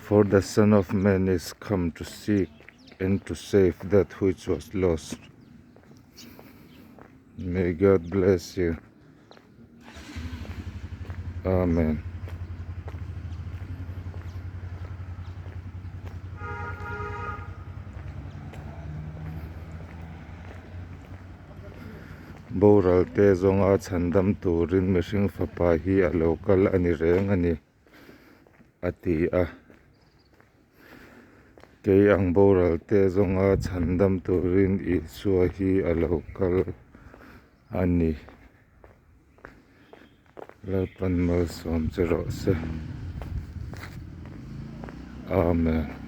For the Son of Man is come to seek and to save that which was lost. May God bless you. Amen. Boral te zawnga chhandam turin mihring fapa hi a lo kal a ni reng a ni, a ti a. Kei ang boral te zawnga chhandam turin Isua hi a lo kal a ni. Lalpan malsawm che rawh se. Amen.